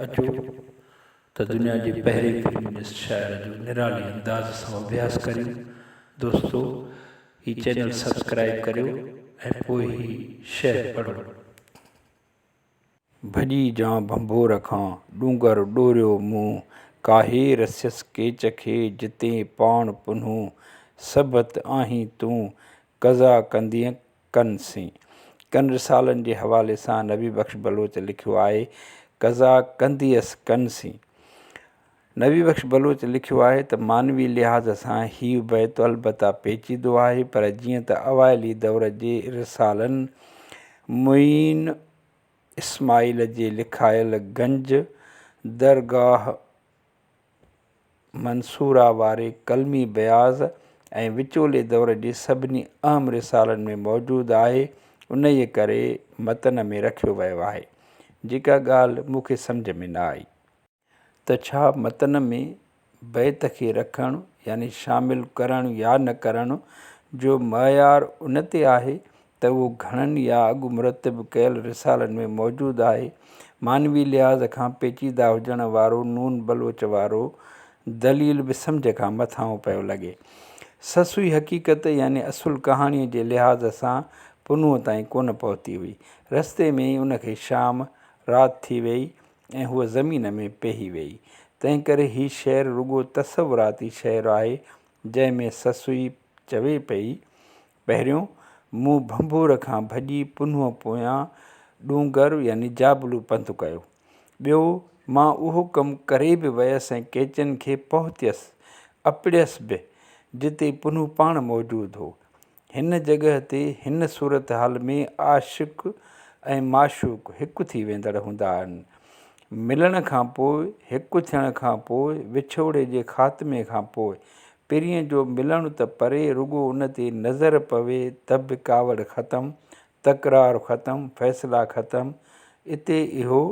اچو ته دنيا جي پهرين فيمنسٽ شاعر جو نرالي انداز سان اڀياس ڪريون. دوستو هي چينل سبسڪرائيب ڪريو ۽ پوء هي شعر پڙهو. ڀڄي جان ڀنڀور کان، ڏونگر ڏوريو مون، ڪاهي رسيس ڪيچ کي، جتي پاڻ پنهون، سڀت آهين تون، قضا ڪندينء ڪن سين. ڪن رسالن جي حوالي سان نبي بخش بلوچ لکيو آهي، قضا ڪنديس ڪن سين. نبي بخش بلوچ لکيو آهي ته معنوي لحاظ سان هيء بيت البته پيچيدو آهي پر جيئن ته اوائلي دور جي رسالن معين اسماعيل جي لکايل گنج درگاهه منصوره واري قلمي بياض ۽ وچولي دور جي سڀني اهم رسالن ۾ موجود آهي، انهيء ڪري متن ۾ رکيو ويو آهي. جيڪا ڳالهه مون کي سمجهه ۾ نه آئي. ته ڇا متن ۾ بيت کي رکڻ يعني شامل ڪرڻ يا نه ڪرڻ جو معيار ان تي آهي ته اهو گهڻن يا اڳ مرتب ڪيل رسالن ۾ موجود آهي. معنوي لحاظ کان پيچيده هجڻ وارو نون بلوچ وارو دليل به سمجهه کان مٿانهون پيو لڳي. سسئي حقيقت يعني اصل ڪهاڻيء جي لحاظ سان پنهونء تائين ڪونه پهتي هئي. رستي ۾ ئي ان کي شام، رات، ٿي ويئي ۽ هوء زمين ۾ پيهي ويئي. تنهنڪري هي شعر رڳو تصوراتي شعر آهي، جنهن ۾ سسئي چوي پئي پهريون، مون ڀنڀور کان ڀڄي پنهونء پويان ڏونگر يعني جابلو پنڌ ڪيو. ٻيو، مان اهو ڪم ڪري به ويس ۽ ڪيچن کي پهتيس، اپڙيس به، جتي پنهون پاڻ موجود هو. هن جڳهه تي هن صورتحال ۾ عاشق ۽ معشوق هڪ ٿي ويندڙ هوندا آهن. ملڻ کان پوء، هڪ ٿيڻ کان پوء، وڇوڙي جي خاتمي کان پوء، پرينء جو ملڻ ته پري رڳو ان تي نظر پوي ته به ڪاوڙ ختم، تڪرار ختم، فيصلا ختم. اتي اهو.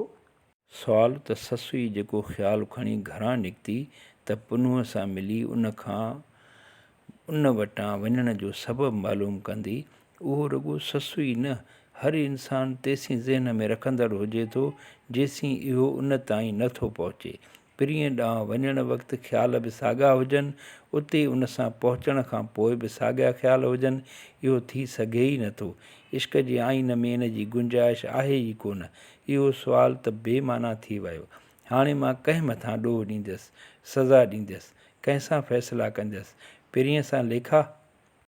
سوال ته سسئي جيڪو خيال کڻي گهران نڪتي ته پنهونء سان ملي ان کان ان وٽان وڃڻ جو سبب معلوم ڪندي، اهو رڳو سسئي نه هر انسان تيسين ذهن ۾ رکندڙ هجي ٿو جيسين اهو ان تائين نه ٿو پهچي. پرينء ڏانهن وڃڻ وقت خيال به ساڳا هجن، اتي ان سان پهچڻ کان پوء به ساڳيا خيال هجن، اهو ٿي سگهي ئي نه ٿو. عشق جي آئين ۾ ان جي گنجائش آهي ئي ڪونه. اهو سوال ته بي معنيٰ ٿي ويو. هاڻي مان ڪنهن مٿان ڏوهه ڏينديس، سزا ڏينديس، ڪنهن سان فيصلا ڪنديس؟ پرينء سان ليکا؟